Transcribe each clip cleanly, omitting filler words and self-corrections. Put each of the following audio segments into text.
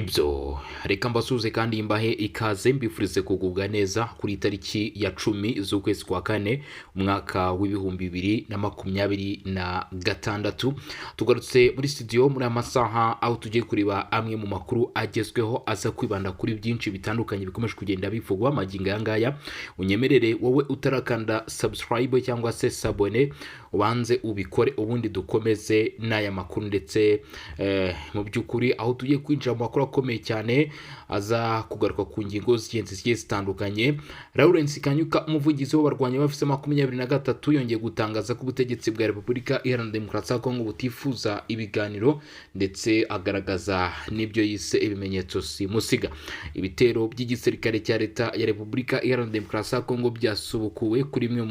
Nibyo, reka mbasuhuze kandi mbahe ikaze, mbifurize kugubwa neza kuri tariki ya 10 z'ukwezi kwa kane, umwaka wa 2026. Tugarutse muri studio muri aya masaha, aho tugiye kureba amwe mu makuru agezweho aza kwibanda kuri byinshi bitandukanye bikomeje kugenda bivugwa magingo aya ngaya. Unyemerere, wowe utarakanda subscribe cyangwa se s'abonner, ubanze ubikore, ubundi dukomeze n'aya makuru. Ndetse mu by'ukuri aho tugiye kwinjira mu makuru akomeye cyane aza kugaruka ku ngingo z'ingenzi zigiye zitandukanye. Lawrence Kanyuka, umuvugizi w'abarwanyi ba AFC 23, yongeye gutangaza ko ubutegetsi bwa Repubulika Iharanira Demokarasi ya Kongo butifuza ibiganiro, ndetse agaragaza n'ibyo yise ibimenyetso simusiga. Ibitero by'igisirikare cya Leta ya Repubulika Iharanira Demokarasi ya Kongo byasubukuwe kuri imwe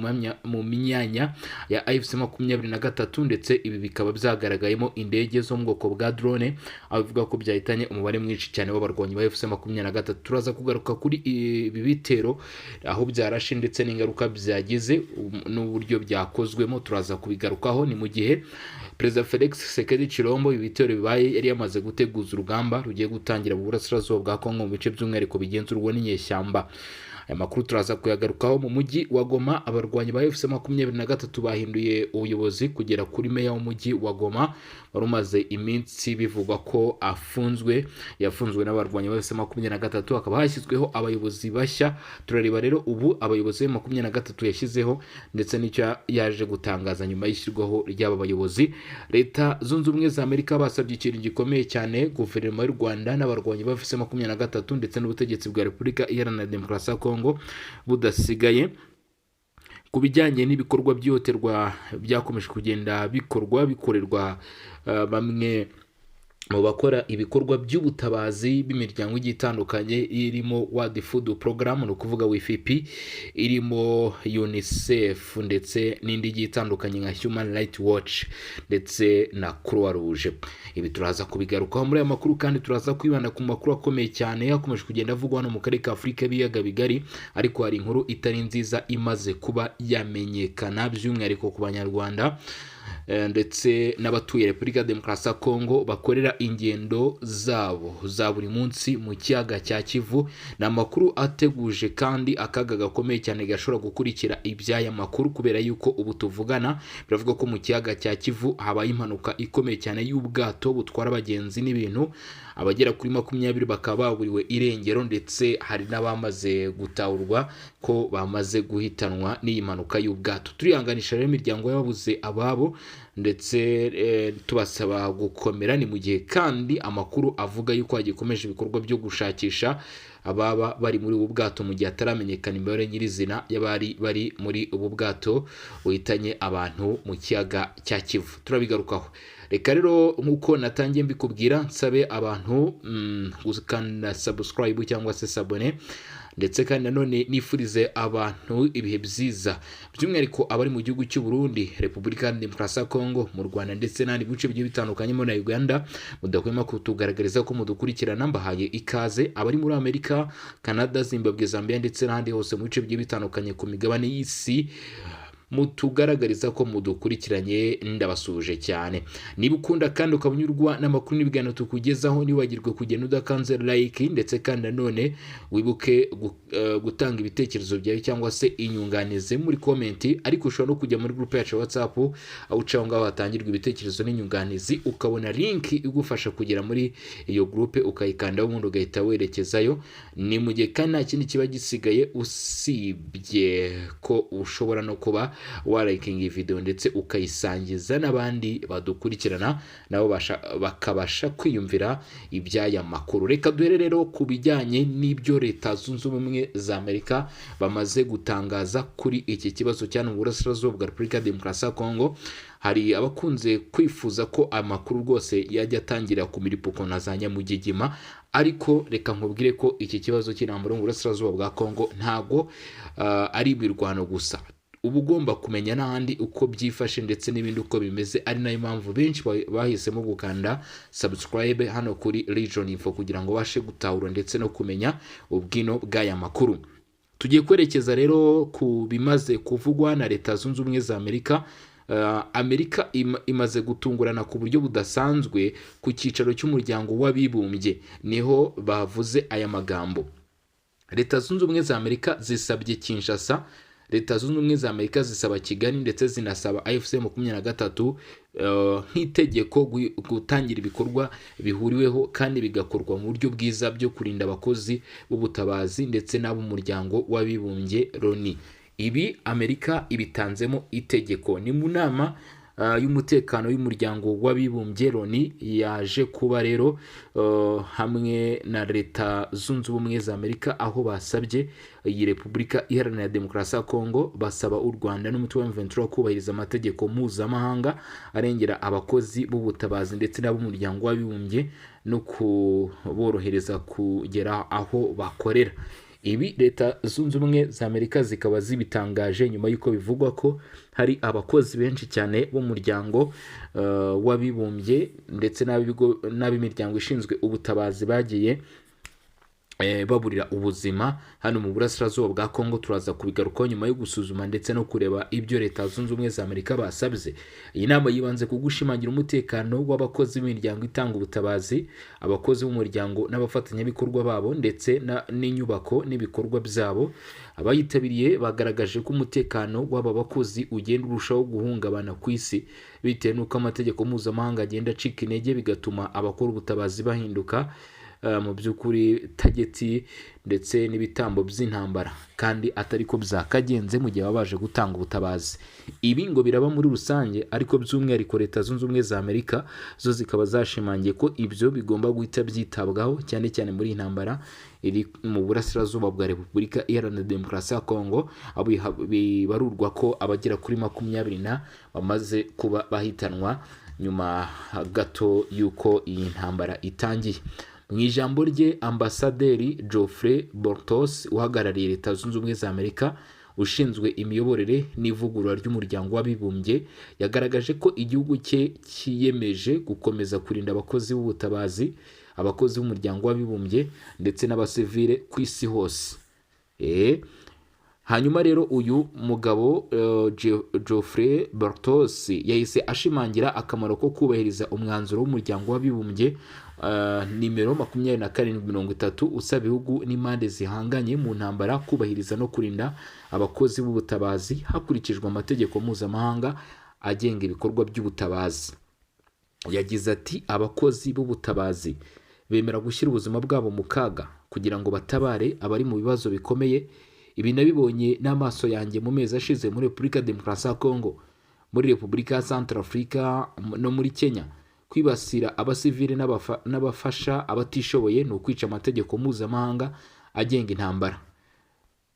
mu myanya ya AFC 23, ndetse ibi bikaba byagaragayemo indege zo mu bwoko bwa drone, aho bivuga ko byahitanye umubare mwinshi cyane w'abarwanyi ba AFC 23. Turaza kugaruka kuri ibi bitero, aho byarashe ndetse n'ingaruka byagize, n'uburyo byakozwemo, turaza kubigarukaho. Ni mu gihe Perezida Felix Tshisekedi Tshilombo, ibi bitero bibaye yari yamaze guteguza urugamba rugiye gutangira mu burasirazuba bwa Kongo, mu bice by'umwihariko bigenzurwa n'inyeshyamba. Aya makuru turaza kuyagarukaho. Mu mujyi wa Goma, abarwanyi ba AFC 23 bahinduye ubuyobozi kugera kuri meya w'umujyi wa Goma wari umaze iminsi bivugwa ko afunzwe, yafunzwe n'abarwanyi ba AFC 23, hakaba hashyizweho abayobozi bashya. Turareba rero ubu abayobozi ba 23 yashyizeho, ndetse n'icyo yaje gutangaza nyuma y'ishyirwaho ry'aba bayobozi. Leta Zunze Ubumwe za Amerika basabye ikintu gikomeye cyane guverinoma y'u Rwanda n'abarwanyi ba AFC 23, ndetse n'ubutegetsi bwa Repubulika Iharanira Demokarasi ya Kongo budasigaye, ku bijyanye n'ibikorwa by'ihohoterwa byakomeje kugenda bikorwa, bikorerwa bamwe mu bakora ibikorwa by'ubutabazi b'imiryango igiye itandukanye, irimo World Food Program, ni ukuvuga WFP, irimo UNICEF, ndetse n'indi igiye itandukanye nka Human Rights Watch ndetse na Croix Rouge. Ibi turaza kubigarukaho muri aya makuru, kandi turaza kwibanda ku makuru akomeye cyane yakomeje kugenda avugwa hano mu karere ka Afurika y'ibiyaga bigari. Ariko hari inkuru itari nziza imaze kuba yamenyekana, by'umwihariko ku Banyarwanda ndetse n'abatuye Repubulika ya Demokarasi ya Kongo bakorera ingendo zabo za buri munsi mu kiyaga cya Kivu. Ni amakuru ateguje kandi akaga gakomeye cyane gashobora gukurikira iby'aya makuru, kubera yuko ubu tuvugana biravuga ko mu kiyaga cya Kivu habaye impanuka ikomeye cyane y'ubwato butwara abagenzi n'ibintu, abagera kuri 20 bakaba baburiwe irengero, ndetse hari n'abamaze gutahurwa ko bamaze guhitanwa n'iyi mpanuka y'ubwato. Turihanganisha rero imiryango y'ababuze ababo, ndetse tubasaba gukomera. Ni mu gihe kandi amakuru avuga yuko hagikomeje ibikorwa byo gushakisha ababa bari muri ubu bwato, mu gihe hataramenyekana imibare nyirizina y'abari bari muri ubu bwato buhitanye abantu mu kiyaga cya Kivu. Turabigarukaho. Reka rero, nk'uko natangiye mbikubwira, nsabe abantu gukanda subscribe cyangwa se s'abonner, ndetse kandi nanone nifurize abantu ibihe byiza, by'umwihariko abari mu gihugu cy'u Burundi, Repubulika ya Demokarasi ya Kongo, mu Rwanda ndetse n'ahandi bice bigiye bitandukanye na Uganda mudahwema kutugaragariza ko mudukurikirana. Mbahaye ikaze. Abari muri Amerika, Canada, Zimbabwe, Zambia ndetse n'ahandi hose mu bice bigiye bitandukanye ku migabane y'isi mutugaragariza ko mudukurikiranye, ndabasuhuje cyane. Niba ukunda kandi ukaba unyurwa n'amakuru n'ibiganiro tukugezaho, ntiwibagirwe kugenda udakanze like, ndetse kandi nanone wibuke gutanga ibitekerezo byawe cyangwa se inyunganizi muri comment. Ariko ushobora no kujya muri groupe yacu ya WhatsApp, aho uca aho ngaho hatangirwa ibitekerezo n'inyunganizi, ukabona link igufasha kugera muri iyo groupe, ukayikandaho, ubundi ugahita werekezayo. Ni mu gihe kandi nta kindi kiba gisigaye usibye ko ushobora no kuba warayikinga iyi video ndetse ukayisangiza n'abandi badukurikirana, nabo bakabasha kwiyumvira iby'aya makuru. Reka duhere rero ku bijyanye n'ibyo Leta Zunze Ubumwe za Amerika bamaze gutangaza kuri iki kibazo cyane mu burasirazuba bwa Repubulika ya Demokarasi ya Kongo. Hari abakunze kwifuza ko amakuru rwose yajya atangira ku milipuko na za nyamugigima, ariko reka nkubwire ko iki kibazo cy'intambara mu burasirazuba bwa Kongo ntago ari imirwano gusa, uba ugomba kumenya n'ahandi uko byifashe ndetse n'ibindi uko bimeze, ari nayo mpamvu benshi bahisemo gukanda subscribe hano kuri Region Info kugira ngo babashe gutahura ndetse no kumenya ubwino bw'aya makuru. Tugiye kwerekeza rero ku bimaze kuvugwa na Leta Zunze Ubumwe za Amerika. Amerika imaze gutungurana ku buryo budasanzwe ku cyicaro cy'Umuryango w'Abibumbye, niho bavuze aya magambo. Leta Zunze Ubumwe za Amerika zisabye Kinshasa, Leta Zunze Ubumwe za Amerika zisaba Kigali, ndetse zinasaba AFC 23 nk'itegeko gutangira ibikorwa bihuriweho kandi bigakorwa mu buryo bwiza byo kurinda abakozi b'ubutabazi ndetse n'ab'Umuryango w'Abibumbye Loni. Ibi Amerika ibitanzemo itegeko. Ni mu nama y'umutekano y'Umuryango w'Abibumbye Loni yaje kuba rero hamwe na Leta Zunze Ubumwe za Amerika, aho basabye iyi Repubulika Iharanira Demokarasi ya Kongo, basaba u Rwanda n'umutwe wa M23 kubahiriza amategeko mpuzamahanga arengera abakozi b'ubutabazi ndetse n'ab'Umuryango w'Abibumbye no kuborohereza kugera aho bakorera. Ibi Leta Zunze Ubumwe za Amerika zikaba zibitangaje nyuma y'uko bivugwa ko hari abakozi benshi cyane b'Umuryango w'Abibumbye ndetse n'ab'imiryango ishinzwe ubutabazi bagiye baburira ubuzima hano mu burasirazuba bwa Kongo. Turaza kubigarukaho nyuma yo gusuzuma ndetse no kureba ibyo Leta Zunze Ubumwe za Amerika basabye. Iyi nama yibanze ku gushimangira umutekano w'abakozi b'imiryango itanga ubutabazi, abakozi b'umuryango n'abafatanyabikorwa babo, ndetse n'inyubako n'ibikorwa byabo. Abayitabiriye bagaragaje ko umutekano w'aba bakozi ugenda urushaho guhungabana ku isi bitewe n'uko amategeko mpuzamahanga agenda acika intege, bigatuma abakora ubutabazi bahinduka mu by'ukuri target ndetse n'ibitambo by'intambara, kandi atari ko byakagenze mu gihe baba baje gutanga ubutabazi. Ibi ngo biraba muri rusange, ariko by'umwihariko Leta Zunze Ubumwe za Amerika zo zikaba zashimangiye ko ibyo bigomba guhita byitabwaho, cyane cyane muri iyi ntambara iri mu burasirazuba bwa Repubulika Iharanira Demokarasi ya Kongo, aho bibarurwa ko abagera kuri 20 na bamaze kuba bahitanwa nyuma gato y'uko iyi ntambara itangiye. Mu ijambo rye, Ambasaderi Geoffrey Bortos, uhagarariye Leta Zunze Ubumwe za Amerika ushinzwe imiyoborere n'ivugurura ry'Umuryango w'Abibumbye, yagaragaje ko igihugu cye cyiyemeje gukomeza kurinda abakozi b'ubutabazi, abakozi b'Umuryango w'Abibumbye ndetse n'abasivile ku isi hose. Hanyuma rero uyu mugabo Geoffrey Bortos yahise ashimangira akamaro ko kubahiriza umwanzuro w'Umuryango w'Abibumbye nimero 2730, usaba ibihugu n'impande zihanganye mu ntambara kubahiriza no kurinda abakozi b'ubutabazi hakurikijwe amategeko mpuzamahanga agenga ibikorwa by'ubutabazi. Yagize ati: "Abakozi b'ubutabazi bemera gushyira ubuzima bwabo mu kaga kugira ngo batabare abari mu bibazo bikomeye. Ibi nabibonye n'amaso yanjye mu mezi ashize muri Repubulika Demokarasi ya Kongo, muri Repubulika ya Centrafrica no muri Kenya. Kwibasira abasivile n'abafasha abatishoboye ni ukwica amategeko mpuzamahanga agenga intambara."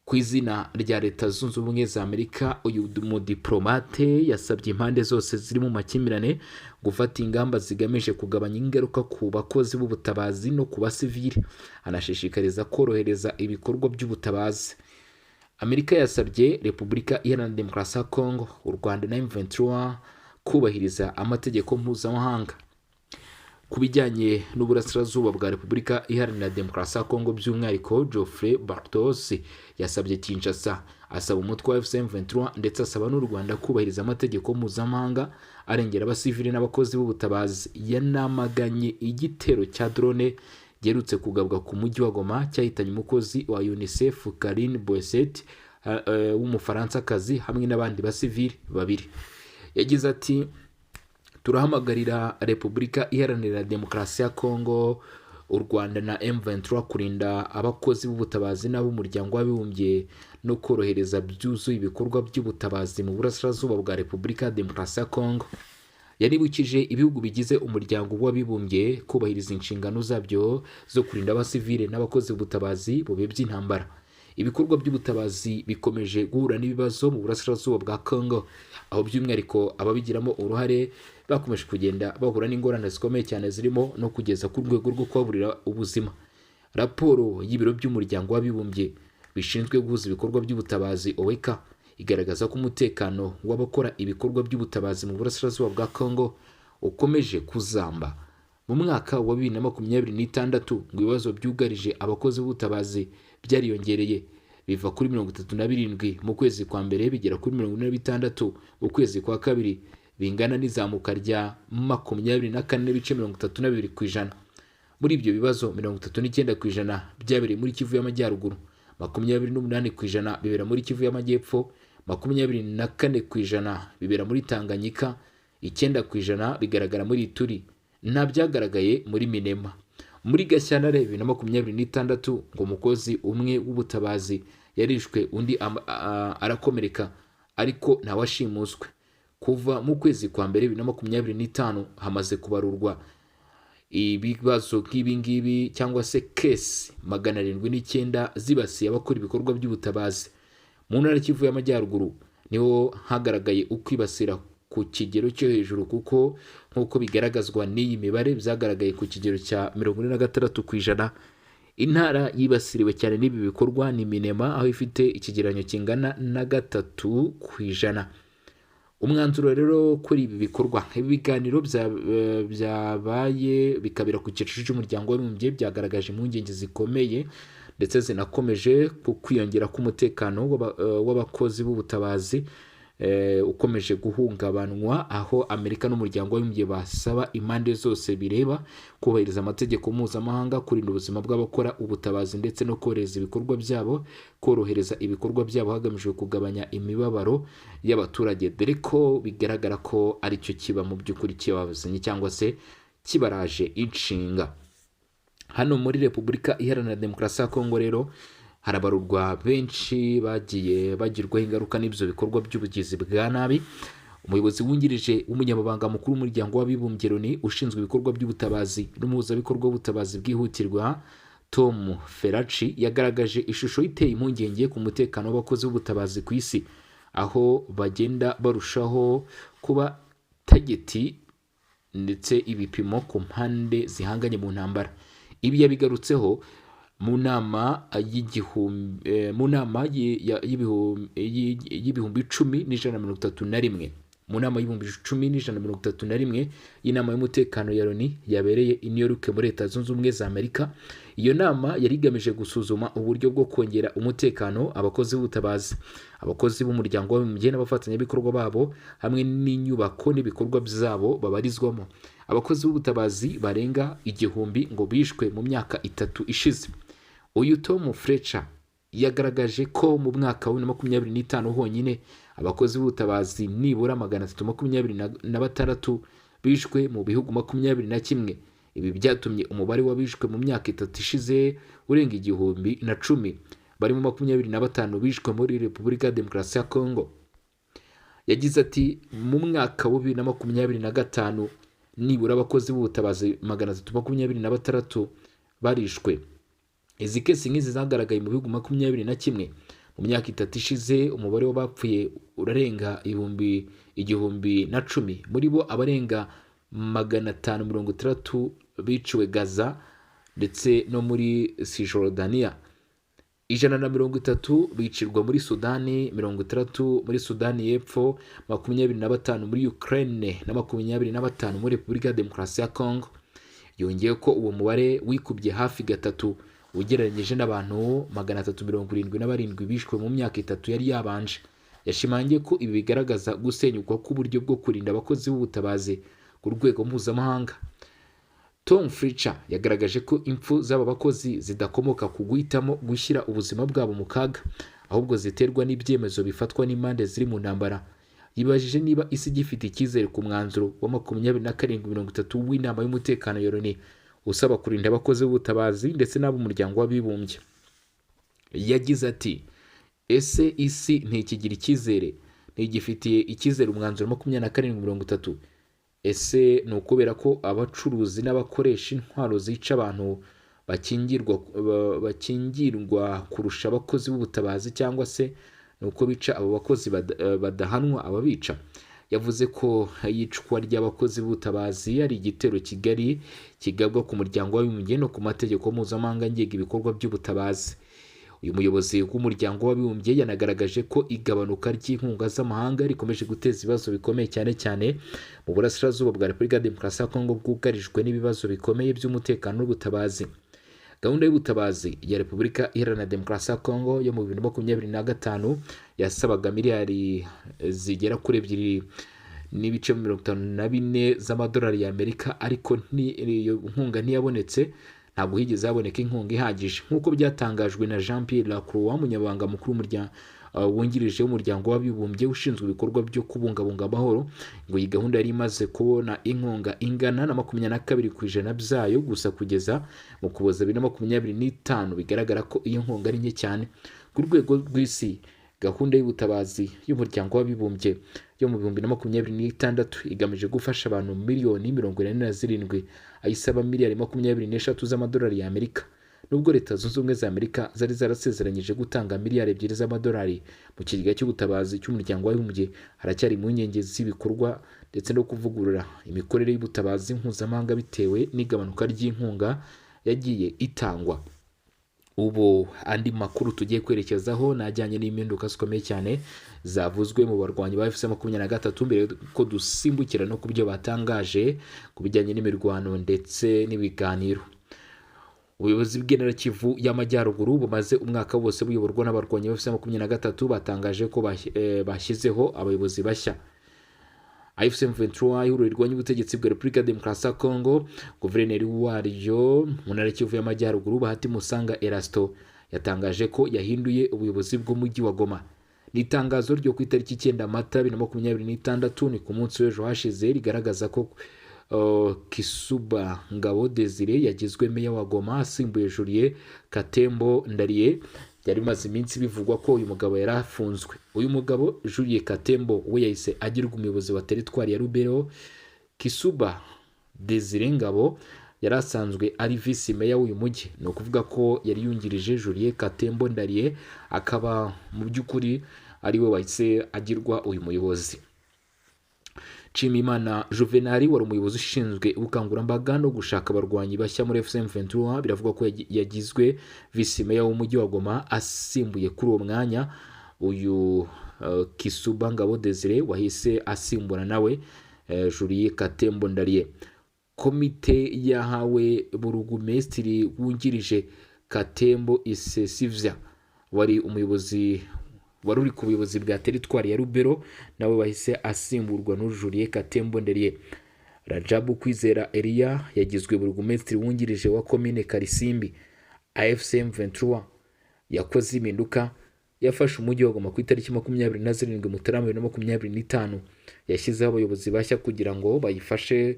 Ku izina rya Leta Zunze Ubumwe za Amerika, uyu mudiplomate yasabye impande zose ziri mu makimbirane gufata ingamba zigamije kugabanya ingaruka ku bakozi b'ubutabazi no ku basivili, anashishikariza korohereza ibikorwa by'ubutabazi. Amerika yasabye Repubulika Iharanira Demokarasi ya Kongo, u Rwanda na M23 kubahiriza amategeko mpuzamahanga. Ku bijyanye n'uburasirazuba bwa Repubulika Iharanira Demokarasi ya Kongo by'umwihariko, Geoffrey Bartos yasabye Kinshasa, asaba umutwe wa AFC M23 ndetse asaba n'u Rwanda kubahiriza amategeko mpuzamahanga arengera abasivili n'abakozi b'ubutabazi. Yanamaganye igitero cya drone giherutse kugabwa ku mujyi wa Goma cyahitanye umukozi wa UNICEF Karine Boisset w'Umufaransakazi hamwe n'abandi basivili babiri. Yagize ati: "Turahamagarira Repubulika Iharanira Demokarasi ya Kongo, u Rwanda na M23 kurinda abakozi b'ubutabazi n'ab'Umuryango w'Abibumbye no korohereza byuzuye ibikorwa by'ubutabazi mu burasirazuba bwa Repubulika ya Demokarasi ya Kongo." Yanibukije ibihugu bigize Umuryango w'Abibumbye kubahiriza inshingano zabyo zo kurinda abasivile n'abakozi b'ubutabazi mu bihe by'intambara. Ibikorwa by'ubutabazi bikomeje guhura n'ibibazo mu burasirazuba bwa Congo, aho by'umwihariko ababigiramo uruhare bakomeje kugenda bahura n'ingorane zikomeye cyane, zirimo no kugeza ku rwego rwo kubaburira ubuzima. Raporo y'ibiro by'Umuryango w'Abibumbye bishinzwe guhuza ibikorwa by'ubutabazi, OCHA, igaragaza ko umutekano w'abakora ibikorwa by'ubutabazi mu burasirazuba bwa Congo ukomeje kuzamba. Mu mwaka wa 2026 ngo ibibazo byugarije abakozi b'ubutabazi byariyongereye, biva kuri 37 mu kwezi kwa mbere bigera kuri 46 mu kwezi kwa kabiri, bingana n'izamuka rya 24.32%. Muri ibyo bibazo 39% byabereye muri Kivu y'Amajyaruguru, 28% bibera muri Kivu y'Amajyepfo, 24% bibera muri Tanganyika, 9% bigaragara muri Ituri, nta byagaragaye muri Minema. Muri Gashyantare 2026 ngo umukozi umwe w'ubutabazi yarishwe, undi arakomereka, ariko ntawashimuswe. Kuva mu kwezi kwa mbere 2025 hamaze kubarurwa ibibazo nk'ibi ngibi cyangwa se kesi 709 zibasiye abakora ibikorwa by'ubutabazi. Mu ntara Kivu y'Amajyaruguru niho hagaragaye ukwibasira ku kigero cyo hejuru, kuko nk'uko bigaragazwa n'iyi mibare byagaragaye ku kigero cya 46%. Intara yibasiriwe cyane n'ibi bikorwa ni Minema, aho ifite ikigereranyo kingana na 3%. Umwanzuro rero kuri ibi bikorwa, ibi biganiro byabaye bikabera ku cyicaro cy'umuryango w'abibumbye byagaragaje impungenge zikomeye ndetse zinakomeje ku kwiyongera k'umutekano w'abakozi b'ubutabazi ukomeje guhungabanywa, aho Amerika n'umuryango w'abibumbye basaba impande zose bireba kubahiriza amategeko mpuzamahanga, kurinda ubuzima bw'abakora ubutabazi ndetse no korohereza ibikorwa byabo, korohereza ibikorwa byabo hagamijwe kugabanya imibabaro y'abaturage, dore ko bigaragara ko aricyo kiba mu by'ukuri kibabazanye cyangwa se kibaraje inshinga. Hano muri Repubulika Iharanira Demokarasi ya Kongo rero harabarurwa benshi bagiye bagirwaho ingaruka n'ibyo bikorwa by'ubugizi bwa nabi. Umuyobozi wungirije w'umunyamabanga mukuru w'umuryango w'abibumbye Loni ushinzwe ibikorwa by'ubutabazi n'umuhuzabikorwa w'ubutabazi bwihutirwa Tom Feraci yagaragaje ishusho iteye impungenge ku mutekano w'abakozi b'ubutabazi ku isi, aho bagenda barushaho kuba tageti ndetse ibipimo ku mpande zihanganye mu ntambara. Ibi yabigarutseho mu nama y'igihumbi mu nama y'10,131 mu nama y'10,131 y'inama y'umutekano ya Loni yabereye i New York muri Leta Zunze Ubumwe za Amerika. Iyo nama yari igamije gusuzuma uburyo bwo kongera umutekano abakozi b'ubutabazi, abakozi b'umuryango w'abibumbye n'abafatanyabikorwa babo, hamwe n'inyubako n'ibikorwa byabo babarizwamo. Abakozi b'ubutabazi barenga 1000 ngo bishwe mu myaka 3 ishize. Uyu Tom Fletcher yagaragaje ko mu mwaka wa 2025 honyine abakozi b'ubutabazi nibura 326 bishwe mu bihugu 21. Ibi byatumye umubare w'abishwe mu myaka 3 ishize urenga 1010, barimo 25 bishwe muri Repubulika ya Demokarasi ya Kongo. Yagize ati mu mwaka wa 2025 nibura abakozi b'ubutabazi 326 barishwe. Izi kesi nk'izi zagaragaye mu bihugu 21. Mu myaka 3 ishize umubare w'abapfuye urarenga 1010, muri bo abarenga 560 biciwe Gaza ndetse no muri Cisjordania, 130 bicirwa muri Sudani, 60 muri Sudani y'Epfo, 25 muri Ukraine na 25 muri Repubulika ya Demokarasi ya Kongo. Yongeye ko uwo mubare wikubye hafi 3 ugereranyije n'abantu 377 bishwe mu myaka 3 yari yabanje. Yashimangiye ko ibi bigaragaza gusenyuka k'uburyo bwo kurinda abakozi b'ubutabazi ku rwego mpuzamahanga. Tom Fletcher yagaragaje ko impfu z'aba bakozi zidakomoka ku guhitamo gushyira ubuzima bwabo mu kaga, ahubwo ziterwa n'ibyemezo bifatwa n'impande ziri mu ntambara. Yibajije niba isi igifite icyizere ku mwanzuro wa 2730 w'inama y'umutekano ya Loni usaba kurinda abakozi b'ubutabazi ndetse n'ab'umuryango w'abibumbye. Yagize ati ese isi ntikigira icyizere, ntigifitiye icyizere umwanzuro 2730? Ese ni ukubera ko abacuruzi n'abakoresha intwaro zica abantu bakingirwa kurusha abakozi b'ubutabazi, cyangwa se ni uko bica abo bakozi badahanwa ababica? Yavuze ko iyicwa ry'abakozi b'ubutabazi ari igitero kigari kigabwa ku muryango w'abibumbye no ku mategeko mpuzamahanga ngenga ibikorwa by'ubutabazi. Uyu muyobozi w'umuryango w'abibumbye yanagaragaje ko igabanuka ry'inkunga z'amahanga rikomeje guteza ibibazo bikomeye, cyane cyane mu burasirazuba bwa Repubulika ya Demokarasi ya Kongo bwugarijwe n'ibibazo bikomeye by'umutekano n'ubutabazi. Gahunda y'ubutabazi ya Repubulika Iharanira Demokarasi ya Kongo yo mu 2025 yasabaga miliyari zigera kuri 2.54 z'amadolari y'Amerika, ariko iyo nkunga ntiyabonetse. Ntabwo higeze haboneka inkunga ihagije, nk'uko byatangajwe na Jean Pierre Lacroix, umunyamabanga mukuru wungirije w'Umuryango w'Abibumbye ushinzwe ibikorwa byo kubungabunga amahoro. Ngo iyi gahunda yari imaze kubona inkunga ingana na 22% byayo gusa kugeza mu Kuboza 2025. Bigaragara ko iyo nkunga ari nke cyane. Ku rwego rw'isi, gahunda y'ubutabazi y'Umuryango w'Abibumbye yo mu 2026 igamije gufasha abantu miliyoni 47, ayisaba miliyari 23 z'amadolari y'Amerika. Nubwo Leta Zunze Ubumwe za Amerika zari zarasezeranyije gutanga miliyari 2 z'amadolari mu kigega cy'ubutabazi cy'Umuryango w'Abibumbye, haracyari impungenge z'ibikorwa ndetse no kuvugurura imikorere y'ubutabazi mpuzamahanga bitewe n'igabanuka ry'inkunga yagiye itangwa. Ubu andi makuru tugiye kwerekezaho ni ajyanye n'impinduka zikomeye cyane zavuzwe mu barwanyi ba AFC 23, mbere ko dusimbukira no ku byo batangaje ku bijyanye n'imirwano ndetse n'ibiganiro. Ubuyobozi bw'Intara Kivu y'Amajyaruguru bumaze umwaka wose buyoborwa n'abarwanyi ba AFC 23 batangaje ko bashyizeho abayobozi bashya. AFC M23, ihuriro rirwanya ubutegetsi bwa Repubulika ya Demokarasi ya Kongo, guverineri waryo mu Ntara Kivu y'Amajyaruguru, Bahati Musanga Erasto, yatangaje ko yahinduye ubuyobozi bw'umujyi wa Goma. Ni itangazo ryo ku itariki 9 Mata 2026, ni ku munsi w'ejo hashize, rigaragaza ko Kisuba Ngabo Desire yagizwe meya wa Goma, asimbuye Julien Katembo Ndariye. Byari bimaze iminsi bivugwa ko uyu mugabo yari afunzwe. Uyu mugabo Julien Katembo we yahise agirwa umuyobozi wa teritwari ya Rubero. Kisuba Desire Ngabo yari asanzwe ari visi meya w'uyu mujyi, ni ukuvuga ko yari yungirije Julien Katembo Ndariye, akaba mu by'ukuri ari we wahise agirwa uyu muyobozi. Nshimiyimana Juvenal wari umuyobozi ushinzwe ubukangurambaga no gushaka abarwanyi bashya muri AFC M23, biravugwa ko yagizwe visi meya w'umujyi wa Goma, asimbuye kuri uwo mwanya uyu Kisuba Ngabo Desire wahise asimbura nawe Julien Katembo Ndariye. Komite yahawe burugumesitiri wungirije Katembo Isesivya, wari umuyobozi wari uri ku buyobozi bwa teritwari ya Rubero, nawe wahise asimburwa n'Jurien Katembo Nderiye. Rajabu Kwizera Elia yagizwe burugumesitiri wungirije wa komine Karisimbi. AFC M23 yakoze impinduka, yafashe umujyi wa Goma ku itariki 27 Mutarama 2025. Yashyizeho abayobozi bashya kugira ngo bayifashe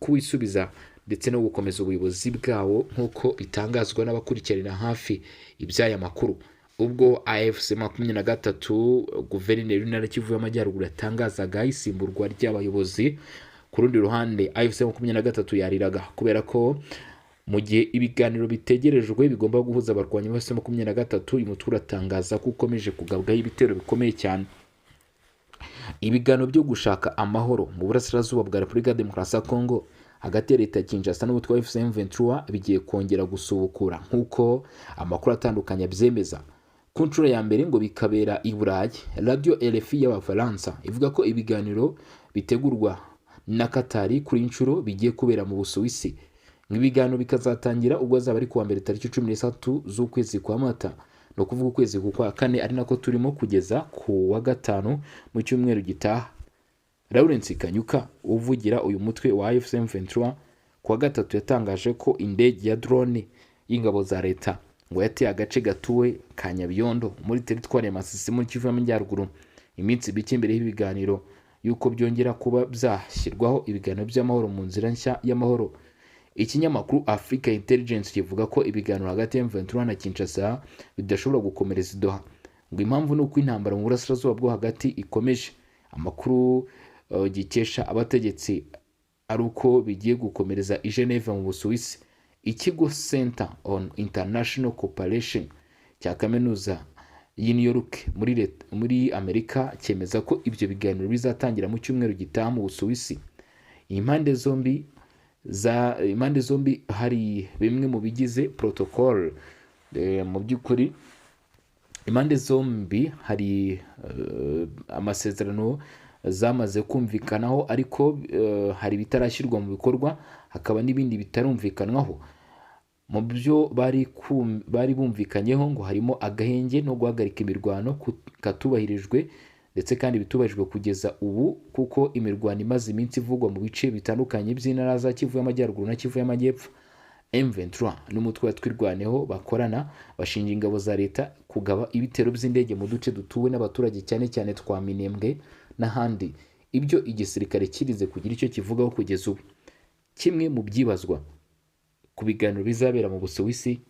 kuwisubiza ndetse no gukomeza ubuyobozi bwawo, nk'uko bitangazwa n'abakurikiranira hafi iby'aya makuru. Ubwo AFC 23, guverineri w'Intara Kivu y'Amajyaruguru, yatangazaga isimburwa ry'abayobozi, ku rundi ruhande AFC 23 yariraga, kubera ko mu gihe ibiganiro bitegerejwe bigomba guhuza abarwanyi ba AFC 23, uyu mutwe uratangaza ko ukomeje kugabwaho ibitero bikomeye cyane. Ibiganiro byo gushaka amahoro mu burasirazuba bwa Repubulika ya Demokarasi ya Kongo hagati ya leta ya Kinshasa n'umutwe wa AFC M23 bigiye kongera gusubukura, nk'uko amakuru atandukanye abyemeza, ku nshuro ya mbere ngo bikabera i Burayi. Radio RFI y'Abafaransa ivuga ko ibiganiro bitegurwa na Katari kuri inshuro bigiye kubera mu Busuwisi, ngo ibiganiro bikazatangira ubwo azaba ari kuwa mbere tariki 13 z'ukwezi kwa Mata, ni ukuvuga ukwezi kwa kane ari nako turimo, kugeza ku wa gatanu mu cyumweru gitaha. Lawrence Kanyuka uvugira uyu mutwe wa AFC M23 ku wa gatatu yatangaje ko indege ya drone y'ingabo za leta ngo yateye agace gatuwe ka Nyabiyondo muri teritwari ya Masisi muri Kivu y'Amajyaruguru, iminsi mike mbere y'ibiganiro y'uko byongera kuba byashyirwaho, ibiganiro by'amahoro mu nzira nshya y'amahoro. Ikinyamakuru Africa Intelligence kivuga ko ibiganiro hagati ya M23 na Kinshasa bidashobora gukomereza i Doha. Ngo impamvu ni uko intambara mu burasirazuba bwo hagati ikomeje. Amakuru gikesha abategetsi ari uko bigiye gukomereza i Geneve mu Busuwisi. Ikigo Center on International Cooperation cya kaminuza y'i New York muri Amerika cyemeza ko ibyo biganiro bizatangira mu cyumweru gitaha mu Busuwisi. Impande zombi hari bimwe mu bigize protocol. Mu by'ukuri impande zombi hari amasezerano zamaze kumvikanaho, ariko hari ibitarashyirwa mu bikorwa, hakaba n'ibindi bitarumvikanwaho. Mu byo bari bumvikanyeho ngo harimo agahenge no guhagarika imirwano katubahirijwe, ndetse kandi bitubahirijwe kugeza ubu, kuko imirwano imaze iminsi ivugwa mu bice bitandukanye by'intara za Kivu y'Amajyaruguru na Kivu y'Amajyepfo. M23 n'umutwe wa Twirwaneho bakorana bashinja ingabo za leta kugaba ibitero by'indege mu duce dutuwe n'abaturage, cyane cyane twa Minembwe n'ahandi, ibyo igisirikare kirinze kugira icyo kivugaho kugeza ubu. Kimwe mu byibazwa ku biganiro bizabera mu Busuwisi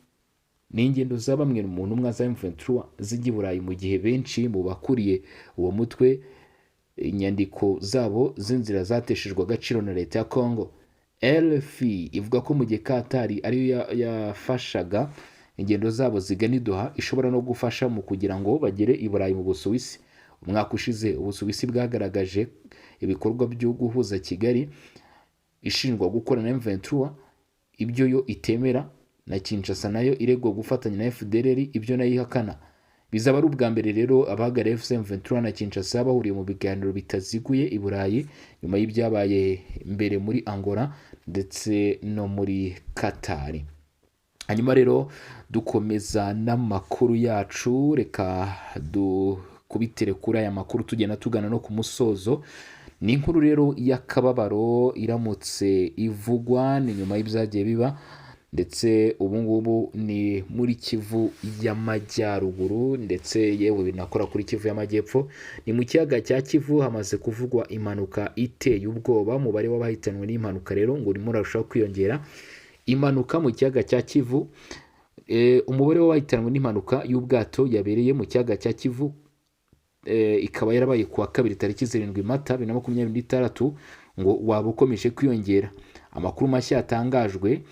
ni ingendo za bamwe mu ntumwa za M23 zijya i Burayi, mu gihe benshi mu bakuriye uwo mutwe inyandiko zabo z'inzira zateshejwe agaciro na leta ya Congo. RFI ivuga ko mu gihe Katari ariyo yafashaga ingendo zabo zigana i Doha, ishobora no gufasha mu kugira ngo bagere i Burayi mu Busuwisi. Umwaka ushize Ubusuwisi bwagaragaje ibikorwa byo guhuza Kigali ishinjwa gukorana na M23, ibyo yo itemera, na Kinshasa nayo iregwa gufatanya na FDLR, ibyo nayo ihakana. Bizaba ari ubwa mbere rero abahagarariye AFC M23 na Kinshasa bahuriye mu biganiro bitaziguye i Burayi, nyuma y'ibyabaye mbere muri Angola ndetse no muri Qatar. Hanyuma rero dukomeza n'amakuru yacu, reka dukubitire kuri aya makuru tugenda tugana no ku musozo. Ni inkuru rero y'akababaro iramutse ivugwa, ni nyuma y'ibyagiye biba, ndetse ubu ngubu ni muri Kivu y'Amajyaruguru, ndetse yewe binakora kuri Kivu y'Amajyepfo. Ni mu kiyaga cya Kivu hamaze kuvugwa impanuka iteye ubwoba. Umubare w'abahitanwe n'impanuka rero ngo urimo urarushaho kwiyongera. Impanuka mu kiyaga cya Kivu, umubare w'abahitanwe n'impanuka y'ubwato yabereye mu kiyaga cya Kivu, ikaba yarabaye kuwa kabiri tariki 7 Mata 2026, ngo waba ukomeje kwiyongera. Amakuru mashya yatangajwe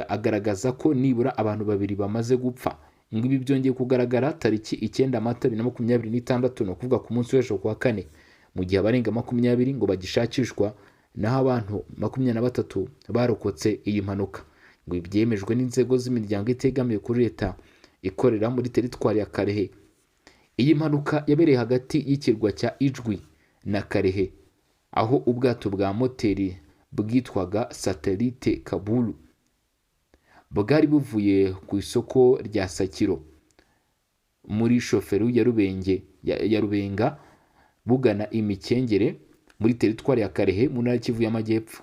agaragaza ko nibura abantu babiri bamaze gupfa. Ngo ibi byongeye kugaragara tariki 9 Mata 2026, ni ukuvuga ku munsi w'ejo kuwa kane, mu gihe abarenga 20 ngo bagishakishwa, naho abantu 23 barokotse iyi mpanuka. Ngo ibi byemejwe n'inzego z'imiryango itegamiye kuri leta ikorera muri teritwari ya Karehe. Iyi mpanuka yabereye hagati y'ikirwa cya Ijwi na Karehe, aho ubwato bwa moteri bwitwaga Satelite Kabulu bwari buvuye ku isoko rya Sakiro muri shoferu ya Rubenge ya Rubenga bugana Imikengere muri teritwari ya Karehe mu ntara Kivu y'Amajyepfo.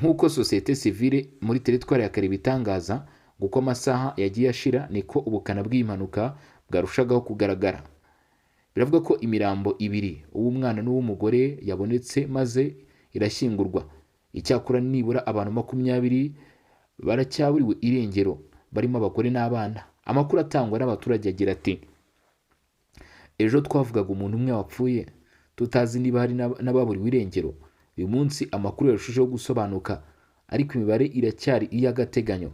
Nk'uko sosiyete sivile muri teritwari ya Karehe ibitangaza, ngo uko amasaha yagiye ashira niko ubukana bw'iyi mpanuka bwarushagaho kugaragara. Biravuga ko imirambo ibiri, uw'umwana n'uw'umugore, yabonetse maze irashyingurwa. Icyakora nibura abantu 20 baracyaburiwe irengero, barimo abagore n'abana. Amakuru atangwa n'abaturage agira ati: "Ejo twavugaga umuntu umwe wapfuye, tutazi niba hari n'ababuriwe irengero. Uyu munsi amakuru yarushijeho gusobanuka, ariko imibare iracyari iy'agateganyo."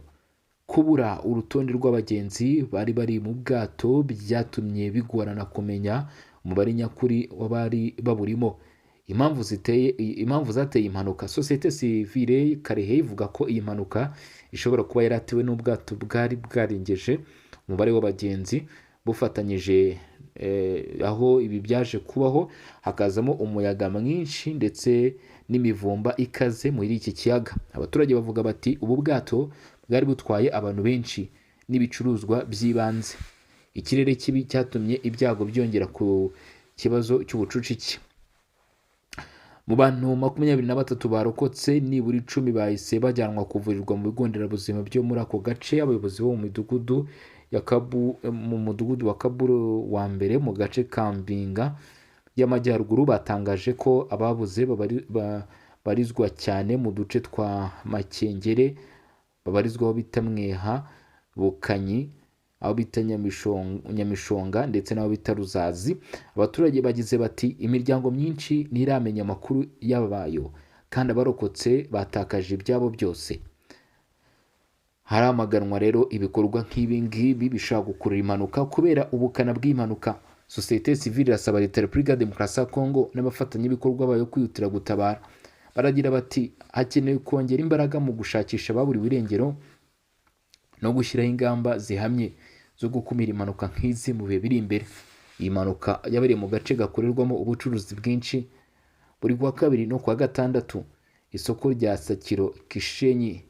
Kubura urutonde rw'abagenzi bari bari mu bwato byatumye bigorana kumenya umubare nyakuri w'abari baburimo. Impamvu zateye impanuka, sosiyete sivile Karehe ivuga ko iyi mpanuka ishobora kuba yaratewe n'ubwato bwari bwarengeje umubare w'abagenzi bufatanyije, aho ibi byaje kubaho hakazamo umuyaga mwinshi ndetse n'imivumba ikaze muri iki kiyaga. Abaturage bavuga bati: "Ubu bwato bwari butwaye abantu benshi n'ibicuruzwa by'ibanze. Ikirere kibi cyatumye ibyago byongera ku kibazo cy'ubucucike." Mu bantu 23 barokotse, nibura 10 bahise bajyanwa kuvurirwa mu bigo nderabuzima byo muri ako gace. Abayobozi bo mu midugudu ya Kabu, mu mudugudu wa Kaburu wa mbere mu gace ka Mbinga y'Amajyaruguru, batangaje ko ababuze babarizwa cyane mu duce twa Makengere, babarizwaho bita Mweha, Bukanyi, aho bita Nyamishonga ndetse n'aho bita Ruzazi. Abaturage bagize bati: "Imiryango myinshi ntiramenya amakuru y'abayo, kandi abarokotse batakaje ibyabo byose." Haramaganwa rero ibikorwa nk'ibi ngibi bishobora gukurura impanuka kubera ubukana bw'impanuka. Sosiyete sivile irasaba leta ya Repubulika ya Demokarasi ya Kongo n'abafatanyabikorwa bayo kwihutira gutabara. Baragira bati: "Hakenewe kongera imbaraga mu gushakisha ababuriwe irengero no gushyiraho ingamba zihamye zo gukumira impanuka nk'izi mu bihe biri imbere." Iyi mpanuka yabereye mu gace gakorerwamo ubucuruzi bwinshi buri kuwa kabiri no kuwa gatandatu, isoko rya Sakiro Kishenyi.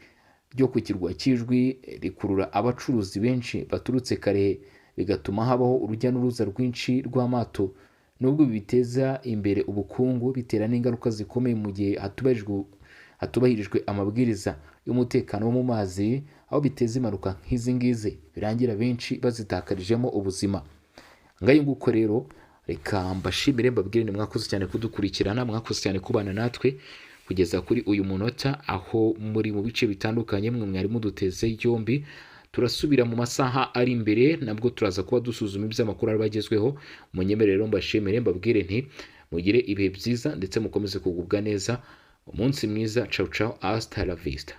ryo ku kirwa cy'Ijwi rikurura abacuruzi benshi baturutse Karehe, bigatuma habaho urujya n'uruza rwinshi rw'amato. Nubwo ibi biteza imbere ubukungu, bitera n'ingaruka zikomeye mu gihe hatubahirijwe amabwiriza y'umutekano wo mu mazi, aho biteza impanuka nk'izi ngizi birangira benshi bazitakarijemo ubuzima. Ngayo nguko rero, reka mbashimire, mbabwire ni mwakoze cyane kudukurikirana, mwakoze cyane kubana natwe kugeza kuri uyu munota, aho muri mu bice bitandukanye mwe mwari muduteze yombi. Turasubira mu masaha ari imbere, nabwo turaza kuba dusuzuma iby'amakuru aba agezweho. Munyemere rero mbashimire, mbabwire nti mugire ibihe byiza ndetse mukomeze kugubwa neza. Umunsi mwiza, ciao ciao, hasta la vista.